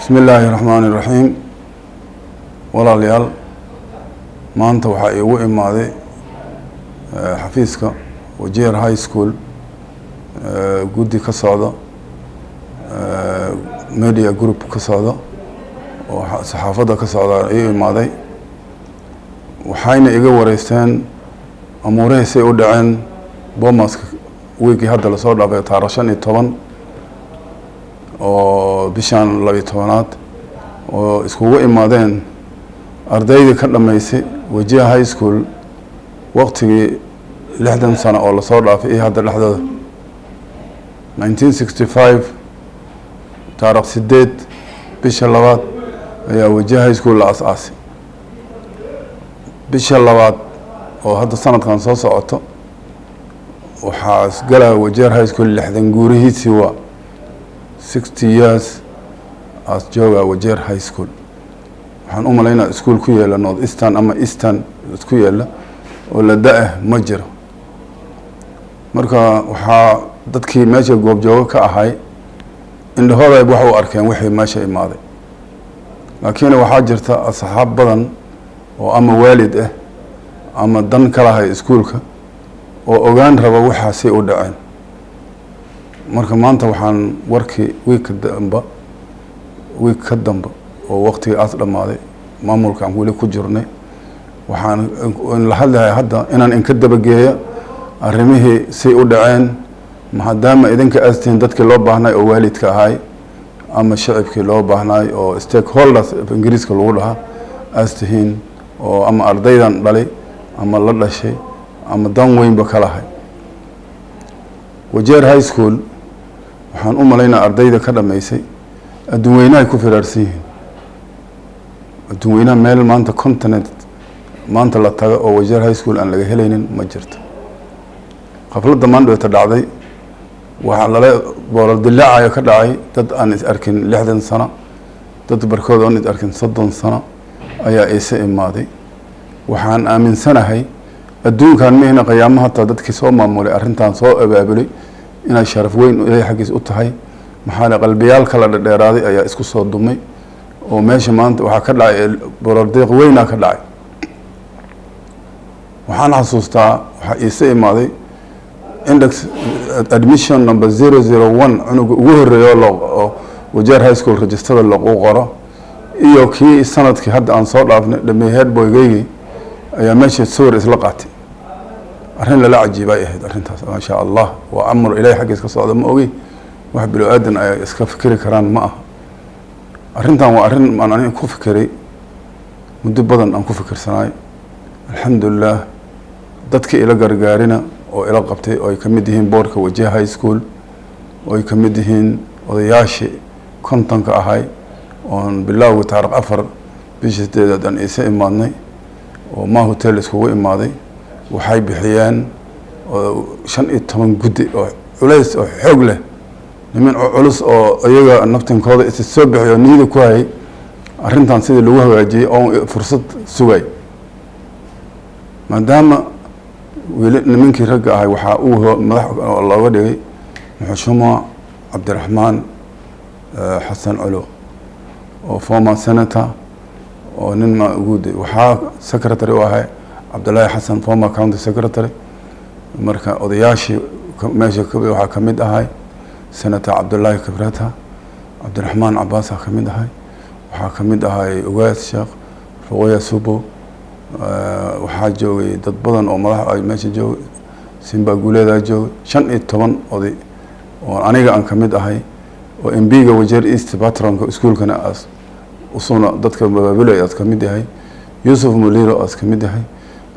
Bismi illaahi raxmaani raxiim. Walaalayaal, maanta waxaa iigu imaaday xafiiska Wajeer High School guddi ka socda, media group ka socda oo saxaafadda ka socda ii imaaday. Waxayna iga wareysteen amuurihii say u dhaceen Bomaska weekii hadda lasoo dhaafay, taarikh 15 oo bishan 12aad, oo iskugu imaadeen ardaydii ka dhammaysay Wajeer High School waqtigii 60 sano oo lasoo dhaafay iyo hadda dhexdooda. 1965 taarikh 8 bisha labaad ayaa Wajeer High School la as-aasay. Bisha labaad oo hadda sanadkan soo socoto waxaa isgalaya Wajeer High School 60 guurihiisii, waa 60 years aas jooga Wajeer High School. Waxaan u malaynaa iskuol ku yeela North Eastern ama Eastern isku yeela oo la da-ah ma jiro. Marka waxaa dadkii meesha goobjoogo ka ahay indhahooda wax u arkeen wixii meesha imaaday, laakiin waxaa jirta asxaab badan oo ama waalid ah ama dan ka lahay iskuulka oo ogaan raba waxaasay u dhaceen. Marka maanta waxaan warkii wiigka damba, wiig ka damba oo waqtigii aas dhammaaday, maamulkaan weli ku jirnay, waxaan la hadlahay hadda inaan inka dabageeya arrimihii say u dhaceen, maadaama idinka aas tihiin dadkii loo baahnay oo waalidka ahay ama shacibkii loo baahnaay oo stakeholders Ingiriiska lagu dhahaa aas tihiin, oo ama ardaydan dhalay ama la dhashay ama dan weynba ka lahay Wajeer High School. Waxaan u malaynaa ardayda ka dhamaysay adduun weynahay ku firaarsan yihiin. Adduun weynaha meel maanta, continent maanta la tago oo Wajeer High School aan laga helaynin ma jirto. Khafladda maandhowta dhacday waxaa lala boorar dilaacayo ka dhacay dad aan is arkin 60 sano, dad barkood oon is arkin 30 sano ayaa iisa imaaday. Waxaan aaminsanahay adduunkan mihna qiyaamo hataa dadkii soo maamulay arrintan soo abaabulay inay sharaf weyn Ilahay xaggiis u tahay. Maxaa le, qalbiyaal kala dhedheeraaday ayaa isku soo dumay oo meesha maanta waxaa ka dhacay borordiiq weynaa ka dhacay. Waxaan xasuustaa waxaa iisa imaaday index admission number 001, cunuga ugu horeeyo oo Wajeer High School registerada lagu qoro, iyo kii sanadkii hadda aan soo dhaafnay dhamey headboygaygii ayaa meesha sawir isla qaatay. Arrin lala cajiibay ahayd arrintaas. Maasha Allah, waa amar Ilahay xaggiis ka socda. Ma ogi wax bilo aadan ay iska fikiri karaan ma aha. Arrintan waa arrin aan aniga ku fikiray muddo badan, aan ku fikirsanaay. Alxamdulilah, dadkii ila gargaarina oo ila qabtay, oo ay ka mid yihiin boardka Wajeer High School, oo ay ka mid yihiin odayaashii 50ka ahay oon bilowga taarikh 4 bishii 8aad aan iisa imaadnay oo ma hotel iskugu imaaday, waxay bixiyeen 15 guddi oo culays oo xoog leh, niman culus oo iyaga naftinkooda isa soo bixiyo, niyada ku hayay arrintan sidii lagu hagaajiyey oo fursad sugay. Maadaama weli nimankii ragga ahay waxaa uu madax looga dhigay Muxushuma Cabdiraxmaan Xasan Colo oo former senator oo nin ma guud, waxaa secretary u ahay Cabdullaahi Xasan, former county secretary. Marka odayaashii meesha waxaa ka mid ahay Senator Cabdullaahi Kibrata, Cabdiraxmaan Cabbaasa ka mid ahay, waxaa ka mid ahay Ogaas Sheekh Ruqoya Subo, waxaa joogay dad badan oo madax ay meesha joogay, Simba Guuleedaa joogay. 15 oday oo aniga aan ka mid ahay oo MP-ga Wajeer East, patronka iskuolkana as usuna dadka mabaabulay aas ka mid yahay, Yuusuf Muliro aas ka mid yahay,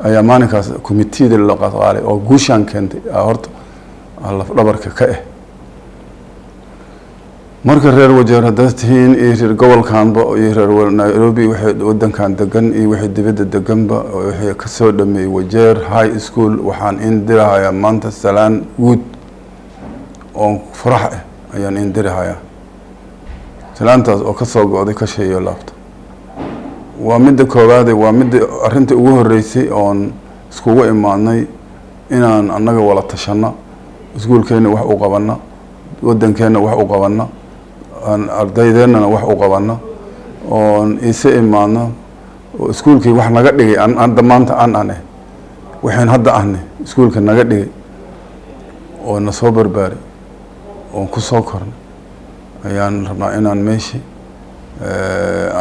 ayaa maalinkaas committeeda la qaqaalay oo guushaan keentay horta lafdhabarka ka ah. Marka reer Wajeer haddaad tihiin iyo reer gobolkanba iyo reer Nairobi, wixii wadankan degan iyo wixii dibadda deganba, wixii kasoo dhameeyey Wajeer High School, waxaan in dirahayaa maanta salaan guud oo farax ah ayaan in dirahayaa. Salaantaas oo kasoo go-day kasha iyo laabta. Waa midda koowaade, waa midda arrintii ugu horreysay oon iskugu imaadnay inaan annaga wala tashano, iskuulkeenna wax u qabanno, waddankeenna wax u qabanno. Aan ardaydeenana wax u qabano oon iise imaadno oo iskuulkii wax naga dhigay aan hadda maanta aan ane waxayn hadda ahne iskuulka naga dhigay oo na soo barbaaray oon ku soo kornay ayaan rabnaa inaan meeshii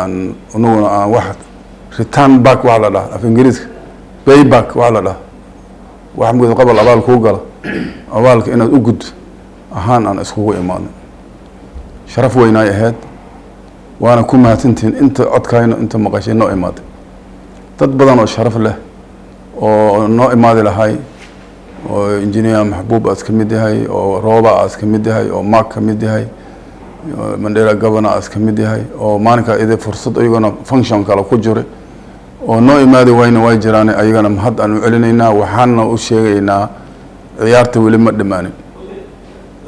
aan unaguna aan wax return back waxa la dhaha af Ingiriiska, payback waxa la dhaha, wax mugda qabal abaal kuu gala, abaalka inaad u guddo ahaan aan iskugu imaadno. Sharaf weynaay ahayd, waana ku mahadsantihiin inta codkayno, inta maqashay, noo imaaday. Dad badan oo sharaf leh oo noo imaadi lahay, oo Engineer Maxbuub aas ka mid yahay, oo Rooba aas ka mid yahay, oo Mark ka mid yahay, Mandera Governor aas ka mid yahay, oo maalinka ide fursad iyagona function kale ku jiray oo noo imaadi wayna way jiraan. Ayagana mahad aan u celinaynaa. Waxaana u sheegaynaa, ciyaarta weli ma dhammaanin.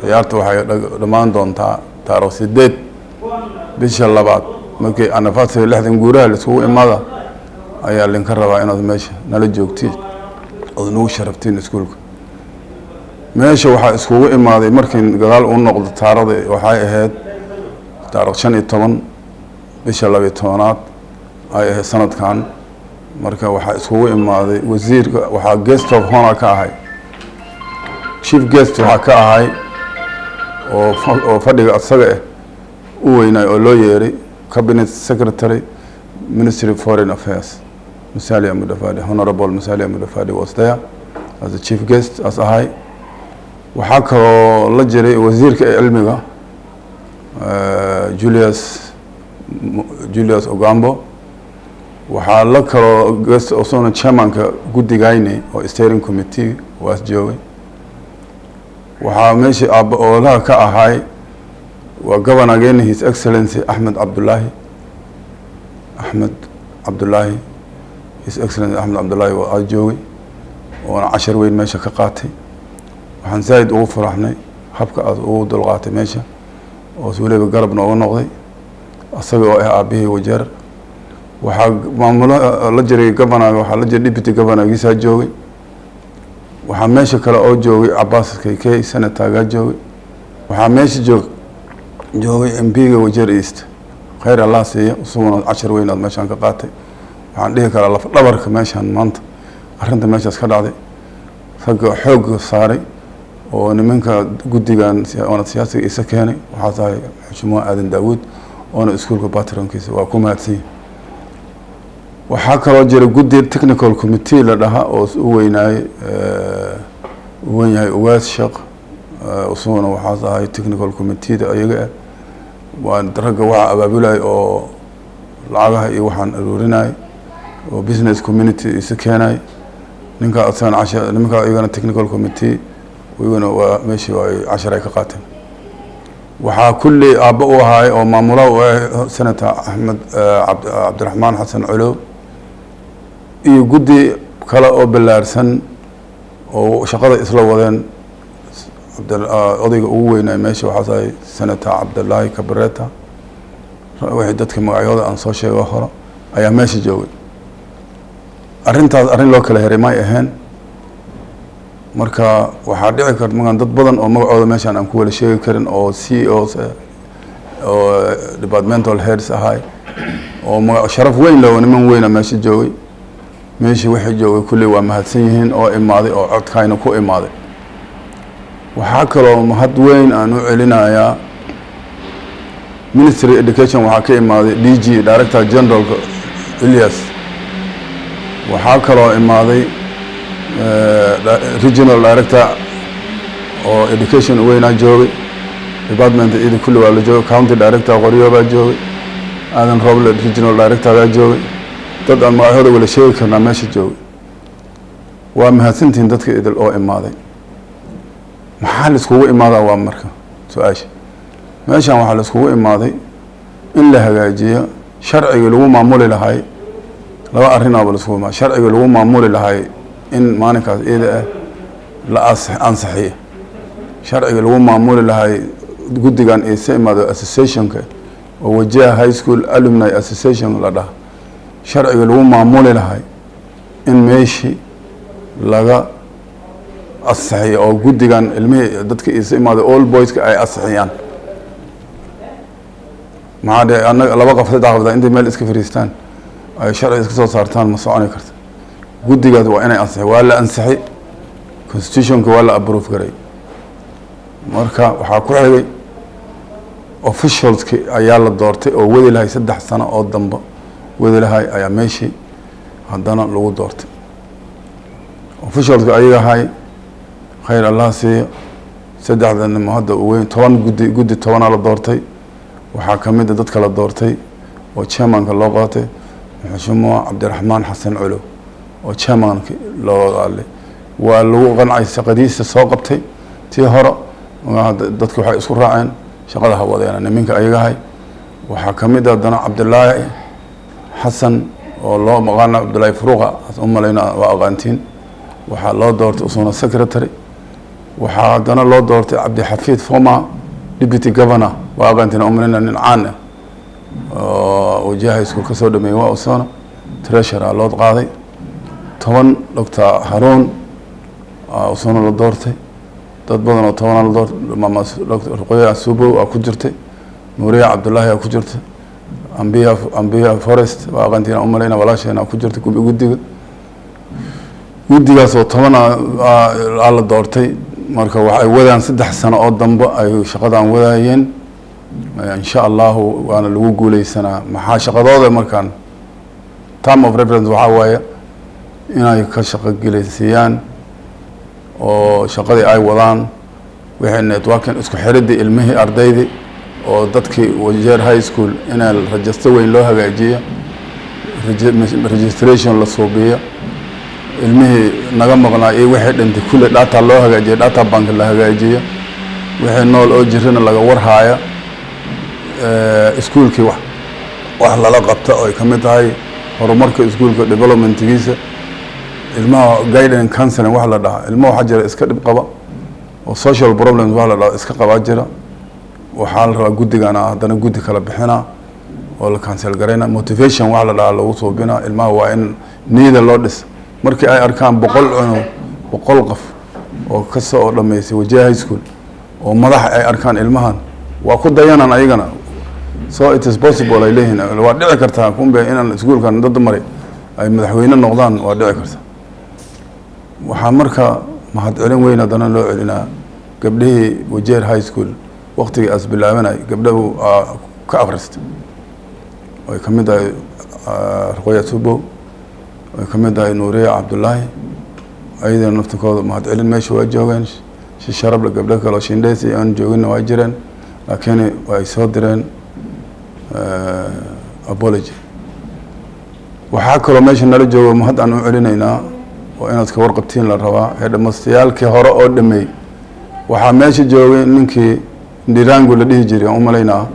Ciyaarta waxay dhammaan doontaa taarikh 8 bisha labaad, markii anniversary 60 guuraha laiskugu imaada. Ayaa linka rabaa inaad meesha nala joogtiin ood nagu sharaftiin. Iskuulka meesha waxaa iskugu imaaday, markii gadaal u noqdo taarada, waxay ahayd taarikh 15 bisha 12aad ay ahayd sanadkan. Marka waxaa iskugu imaaday wasiirka, waxaa guest of honor ka ahay, chief guest waxaa ka ahay oo fadhiga asaga ah u weynaay oo loo yeeray Cabinet Secretary, Ministry of Foreign Affairs, Musalia Mudavadi. Honorable Musalia Mudavadi was there as a chief guest as ahay. Waxaa kaloo la jiray wasiirka cilmiga, Julius Ogamba. Waxaa la kaloo guest osona chairmanka guddigayni oo steering committee waas joogay. Waxaa meeshii aabba oolaha ka ahay waa governorgeeni, His Excellency Axmed Cabdullaahi, Axmed Cabdullaahi, His Excellency Axmed Cabdullaahi waa joogay oona cashar weyn meesha ka qaatay. Waxaan zaaid ugu faraxnay habka aad ugu dulqaatay meesha oo weliba garab nooga noqday, asaga oo ah aabihii Wajeer. Waxaa maamulo la jiray governor, waxaa la jiray deputy governorgiisaa joogay. Waxaa meesha kale oo joogay Cabaas KK, senatorgaa joogay. Waxaa meesha joogay MP-ga Wajeer East, khayr Allah siiya, isaguna cashar weyn aad meeshaan ka qaatay. Waxaan dhihi karaa laf dhabarka meeshaan maanta arrinta meeshaas ka dhacday, ragga xoogga saaray oo nimanka guddigan oona siyaasiga isa keenay waxaa tahay Xushmuha Aadan Daawuud, oona iskuulka patronkiisa, waa ku mahadsanya. Waxaa kaloo jira guddi technical committee la dhaha oo u weynaayey, u wen yahay Ugaas Sheekh, isaguna waxaa tahay technical committee-da ayaga ah. Waa ragga waxaa abaabulay oo lacagaha iyo waxaan aruurinay oo business community isa keenay. Ninka asagana cashar, nimanka iyagana technical committee iyaguna waa meeshii ay cashar ay ka qaateen. Waxaa kulli aabba u ahaay oo maamulaha u ah Senator Axmed Cabdiraxmaan Xasan Colow iyo guddi kale oo ballaarsan oo shaqada isla wadeen. Odayga ugu weynay meesha waxaa tahay Senator Cabdullaahi Kabareta. Wixii dadka magacyooda aan soo sheego hore ayaa meesha joogay. Arrintaas arrin loo kala heray may ahayn. Marka waxaa dhici karta magan dad badan oo magacooda meeshaan aan ku wala sheegi karin oo CEOs oo departmental heads ahay oo maga sharaf weyn leh oo niman weyna meesha joogay. Meeshii waxay joogay kulley waa mahadsan yihiin oo imaaday oo codkayna ku imaaday. Waxaa kaloo mahad weyn aan u celinayaa Ministry Education. Waxaa ka imaaday DG, Director Generalka Elias. Waxaa kaloo imaaday Regional Director oo education weynaa joogay, department ida kulli waa la joogay. County Director Qoryo baa joogay, Aadan Roble Regional Director baa joogay. Dad aan magacyahooda wala sheegi karnaa meesha joogay. Waa mahadsantihiin dadka idil oo imaaday. Maxaa la iskugu imaadaa waa marka su-aasha. Meeshan waxaa la iskugu imaaday in la hagaajiyo sharcigii lagu maamuli lahay. Laba arrinaaba la iskugu imaada: sharcigii lagu maamuli lahay in maalinkaas iyada ah la ansixiyo, sharciga lagu maamuli lahay guddigan isa imaado associationka oo Wajir High School Alumni Association la dhaha, sharciga lagu maamuli lahay in meeshii laga ansixiyo oo guddigan ilmihii dadka isa imaado old boyska ay ansixiyaan. Maxaa dhe, annaga laba qof, saddex qof intay meel iska fariistaan ay sharci iska soo saartaan, ma soconi karta. Guddigaas waa inay ansixi. Waa la ansixi, constitutionka waa la approve garay. Marka waxaa ku xigay officialski ayaa la doortay oo wadi lahay 3 sano oo dambe wadi lahay ayaa meeshii haddana lagu doortay. Officialska ayaga ahay, khayr Allah siiyo, saddexda nimo hadda u weyn, 10 guddi, guddi 10-aa la doortay. Waxaa kamid a dadka la doortay oo chairmanka loo qaatay Muxushimuwa Cabdiraxmaan Xasan Colow oo chairmanki loo hadlay. Waa lagu qancay shaqadiisa soo qabtay tii hore. Dadki waxay isku raaceen shaqada hawadeena niminka ayagahay. Waxaa kamid a haddana Cabdilaahi Xasan oo loo maqaana Cabdillaahi Furuqa, u malayna waa aqaantiin. Waxaa loo doortay usuna secretary. Waxaa haddana loo doortay Cabdixafiid, former deputy governor, waa aqaantiin u malayna, nin caan ah oo Wajaha School ka soo dhameeyey, waa usuna treasurer loo qaaday. 10 Doctor Haruun usuna la doortay. Dad badan oo 10-aa la doortay. Mama Ruqoya Subow aa ku jirtay, Nuuriya Cabdullaahi aa ku jirtay, Ambiya Forest waa aqaantiin u malayna, walaasheena ku jirtay guddiga. Guddigaas oo 10 aa la doortay. Marka waxay wadaan 3 sano oo dambe ay shaqadan wadaayeen, insha Allahu waana lagu guuleysanaa. Maxaa shaqadooda markaan term of reference waxaa waaye inay ka shaqo geleysiiyaan oo shaqadii ay wadaan, wixii networking, isku xiridii ilmihii ardaydii oo dadkii Wajeer High School inaa register weyn loo hagaajiyo, registration la suubiyo, ilmihii naga maqnaa iyo wixii dhintay kulle data loo hagaajiyo, data bank la hagaajiyo, wixii nool oo jirana laga warhaaya, iskuulkii wax lala qabta oo ay kamid tahay horumarka iskuulka, developmentgiisa, ilmaha guidance and counseling wax la dhahaa. Ilmaha waxaa jira iska dhib qaba oo social problems wax la dhaha iska qabaa jira. Waxaa la rabaa guddigana haddana guddi kala bixina oo la counsel garayna, motivation wax la dhahaa lagu suubina. Ilmaha waa in niyada loo dhisa. Markii ay arkaan 100 cunug, 100 qof oo kasoo dhameysay Wajaha High School oo madax ay arkaan, ilmahan waa ku dayanaan ayagana. So it is possible, ay leeyihiin, waa dhici kartaa kumbe inaan iskuulkan dad maray ay madaxweyne noqdaan, waa dhici karta. Waxaa marka mahad celin weyn haddana loo celinaa gabdhihii Wajeer High School waktigii as bilaabanay, gabdhahu ka akhristay, ay ka mid tahay Ruqoya Subow, ay ka mid tahay Nuuriya Cabdullaahi. Ayadana naftikooda mahad celin, meesha waa joogeen si sharable. Gabdho kale oo shindheys iyo aan jooginna waa jireen, laakiin ay soo direen apology. Waxaa kaloo meesha nala joogo mahad aan u celinaynaa oo inaad ka warqabtiin la rabaa headmasteryaalkii hore oo dhameey. Waxaa meesha joogay ninkii Ndirangu la dhihi jiray, aan u malaynaa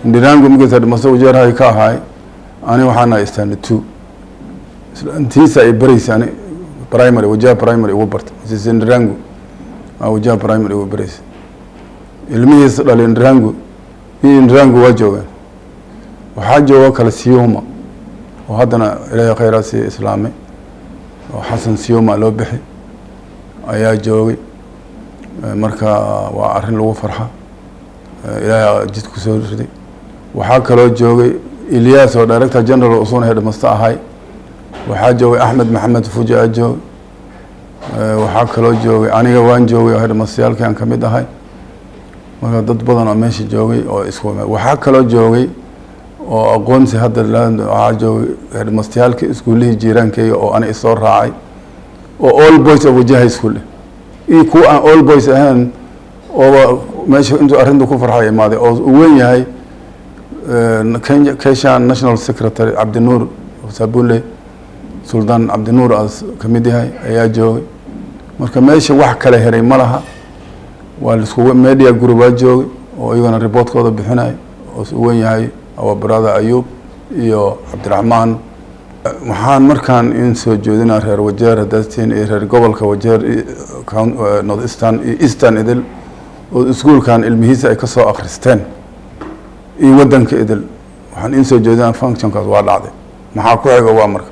Ndirangu markiis headmaster Wajeer High ka ahaay. Ani waxaan ahay standard two, intiisa ay baraysa ani primary, Wajaha Primary ugu bartay. Mrs Ndirangu Wajaha Primary ugu baraysa, ilmihiisa dhalay Ndirangu iyo Ndirangu waa joogaan. Waxaa joogo kale Siyoma oo haddana Ilaahay khayraa siiya islaamay oo Xasan Siyoma loo bixi ayaa joogay. Marka waa arrin lagu farxa, Ilaahay jid kusoo riday. Waxaa kaloo joogay Ilyas oo director general usuna headmaster ahay. Waxaa joogay Axmed Maxamed Fuji aa joogay. Waxaa kaloo joogay, aniga waan joogay oo headmasteryaalkii aan kamid ahay. Marka dad badan oo meesha joogay oo isku, waxaa kaloo joogay oo aqoonsi hadda waxaa joogay headmasteryaalkii iskuullihii jiiraankeyga oo ani isoo raacay oo All Boys of Wajaha High School iyo kuwa aan All Boys ahayn ooba meesha intuu arrintu ku farxay imaaday, oo uu weyn yahay Kenya Keshan National Secretary Cabdinuur Saabunley, Suldaan Cabdinuur aas kamid yahay ayaa joogay. Marka meesha wax kale heray ma laha. Waa laiskugu media group aa joogay oo iyagana reportkooda bixinay oo u weyn yahay our brother Ayub iyo Cabdiraxmaan. Waxaan markaan in soo jeedinaa reer Wajeer hadaatiin iyo reer gobolka Wajeer, North Eastern iyo Eastern idil oo iskuulkan ilmihiisa ay kasoo akristeen iyo waddanka idil, waxaan in soo jeedinaa functionkaas waa dhacday. Maxaa ku xiga? Waa marka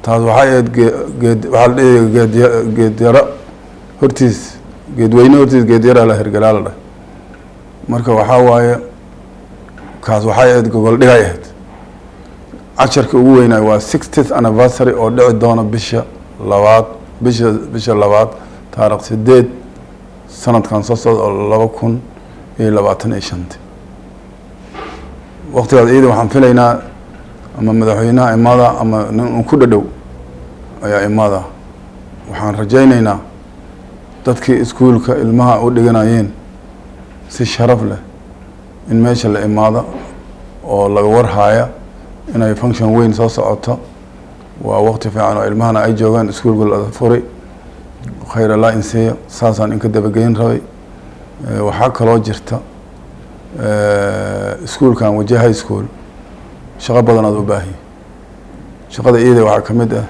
taas waxay ahayd geed, waxaa la dhihi geed, geedyaro hortiis, geedweyne hortiis geedyaraa la hergelaa la dhahay. Marka waxaa waaye Kaas waxay ahayd gogol dhigay ahayd. Casharka ugu weynaay waa 60th anniversary oo dhici doona bisha labaad, bisha labaad, taarikh 8, sanadkan soo socda oo 2025-ti. Waqtigaas iyada waxaan filaynaa ama madaxweynaha imaada ama nin un ku dhadhow ayaa imaada. Waxaan rajaynaynaa dadkii iskuulka ilmaha u dhiganayeen si sharaf leh in meesha la imaado oo laga warhaya inay function weyn soo socoto. Waa waqti fiican oo ilmahana ay joogaan, iskuulka la furi. Khayr Allah insiiyo. Saasaan inka dabageyn rabay. Waxaa kaloo jirta iskuulkan Wajir High School shaqo badan aad u baahiye. Shaqada iyada waxaa ka mid ah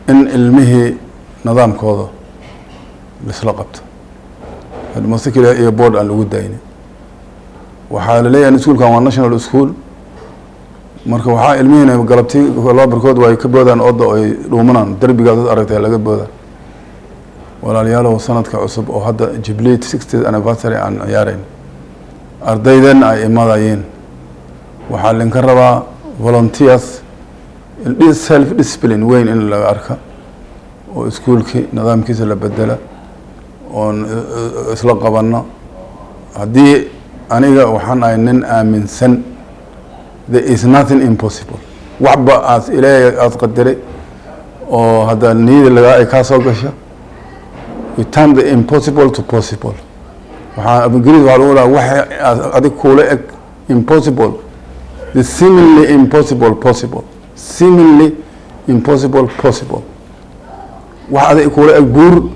in ilmihii nidaamkooda laisla qabto, headmaster keliya iyo board aan lagu daynin. Waxaa laleeyahay iskuulkan waa national school. Marka waxaa ilmihiina galabti laba barkood way ka boodaan oda oo ay dhuumanaan derbigaas dad aragtay laga boodaan. Walaalayaalow, sanadka cusub oo hadda Jubilee 60th anniversary aan ciyaarayn, ardayden ay imadayeen, waxaa linka rabaa volunteers, self discipline weyn in laga arka oo iskuulkii nidaamkiisa la bedela oon isla qabano. Haddii aniga waxaan ahay nin aaminsan there is nothing impossible. Waxba aas Ilaahay aad qadaray oo hadda niyada lagaa ay kaa soo gasho, we turn the impossible to possible. Waxaa Ingiriis waxaa lagu dhaha waxa adig kuula eg impossible, the seemingly impossible possible, seemingly impossible possible. Wax adig kuula eg buur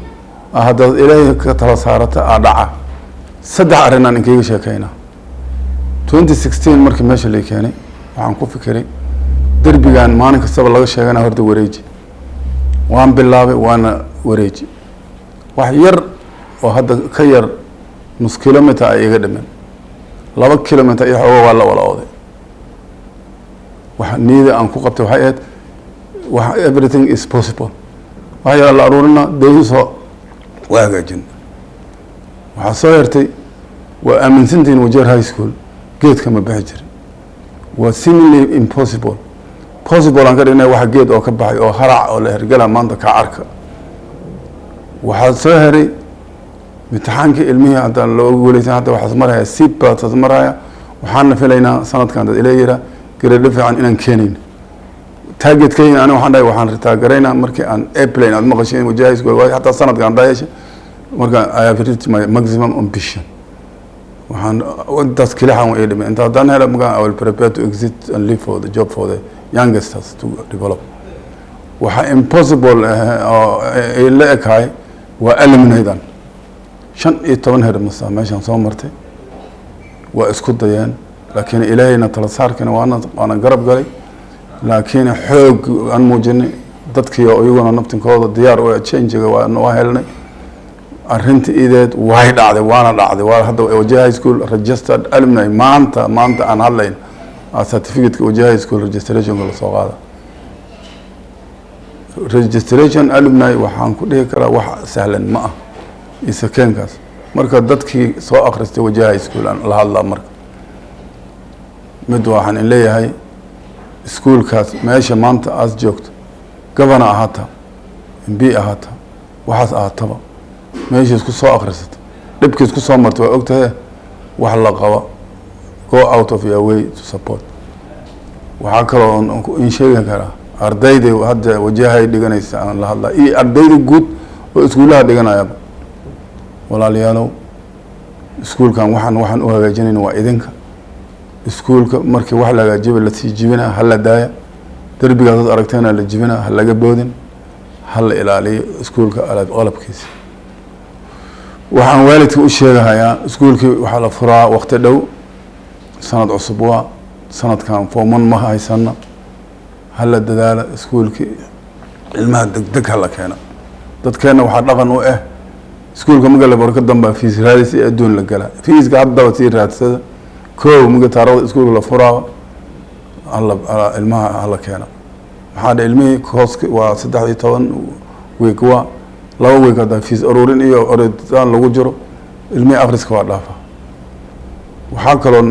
haddaad Ilaahay ka tala saarata aa dhaca. Saddex arrin aan inkaga sheekeynaa. 2016 markii meesha lay keenay, waxaan ku fikiray derbigan maalin kastaba laga sheegana horta wareeji. Waan bilaabay, waana wareeji. Wax yar oo hadda ka yar nus kilometer ay iga dhimen, 2 kilometer iyo xooga waa la wala ooday. Wax niyada aan ku qabtay waxay ahayd wax everything is possible. Wax yar la aruurina dayn soo waa hagaajin. Waxaa soo hertay, waa aaminsantihiin, Wajeer High School geedka ma bixi jirin. Waa seemingly impossible possible aan ka dhignay. Waxa geed oo ka baxay oo harac oo la hergala maanta ka arka. Waxaa soo heray imtixaankii ilmihii haddaan looga guuleysan. Hadda waxaas maraya sibaas maraya. Waxaana filaynaa sanadkan dad ila yiraa grade fiican inaan keenayn. Targetkayna aniga waxaan dhahay waxaan ritaagaraynaa markii aan airplane aad maqashay in Wajir High School hataa sanadkan haddaa yeesha. Marka I have reached my maximum ambition. Waxaan intaas kilixan ii dhimay inta haddaan helo, markaan I will prepare to exit and leave for the job for the youngsters to develop. Waxaa impossible oo ay la ekahay waa alumnaydan 15 headmaster meeshaan soo martay. Waa isku dayeen, laakiin Ilaahayna tala saarkina waana garab galay. Laakiin xoog aan muujinay, dadkii oo iyaguna naftinkooda diyaar u changega waa helnay. Arrinta ideed way dhacday, waana dhacday. Waa hadda Wajir High School registered alumni. Maanta aan hadlayn certificate-ka Wajir High School registrationka lasoo qaada. Registration alumni waxaan ku dhihi karaa wax sahlan ma ah isakeenkaas. Marka dadkii soo akhristay Wajir High School aan la hadlaa. Marka mid waxaan in leeyahay, iskuulkaas meesha maanta aas joogto, governor ahaata, MP ahaata, waxaas ahaataba, meesha isku soo akhrisata, dhibkii isku soo martay waa ogtahay. Wax la qaba, go out of your way to support. Waxaa kaloo in sheegi karaa ardayda hadda wajahay dhiganaysa aan la hadlaa iyo ardayda guud oo iskuulaha dhiganayaba. Walaalayaalow, iskuulkan waxaan u hagaajinayna waa idinka. Iskuulka markii wax la hagaajiyaba lasii jibina. Hala daaya derbigaas ad aragteena la jibina, ha laga boodin, ha la ilaaliyo iskuulka qalabkiisa. Waxaan waalidka u sheegahayaa, iskuulkii waxaa la furaa waqti dhow, sanad cusub. Waa sanadkan form one ma haysana. Hala dadaala, iskuulkii ilmaha deg deg hala keena. Dadkeenna waxaa dhaqan u ah iskuulka marka la baro ka dambaa fees raadis iyo adduun la galaa. Feeska haddaba sii raadsada. Kow marka taarada iskuulka la furaaba hala ilmaha hala keena. Maxaa dhe ilmihii kooska waa 13 week, waa 2 week. Hadda fees aruurin iyo oritaan lagu jiro, ilmihii akriska waa dhaafa. Waxaa kaloo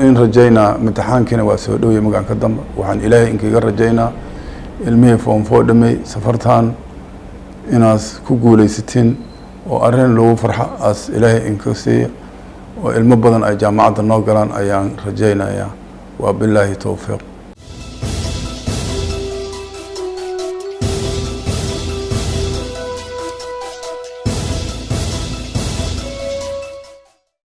in rajaynaa, imtixaankiina waa soo dhowya magaan ka dambe. Waxaan Ilaahay inkaga rajaynaa ilmihii Form 4 dhamey safartan inaas ku guuleysatiin oo arrin lagu farxo aas Ilaahay inka siiya oo ilmo badan ay jaamacadda noo galaan ayaan rajaynayaa. Waa bilaahi towfiiq.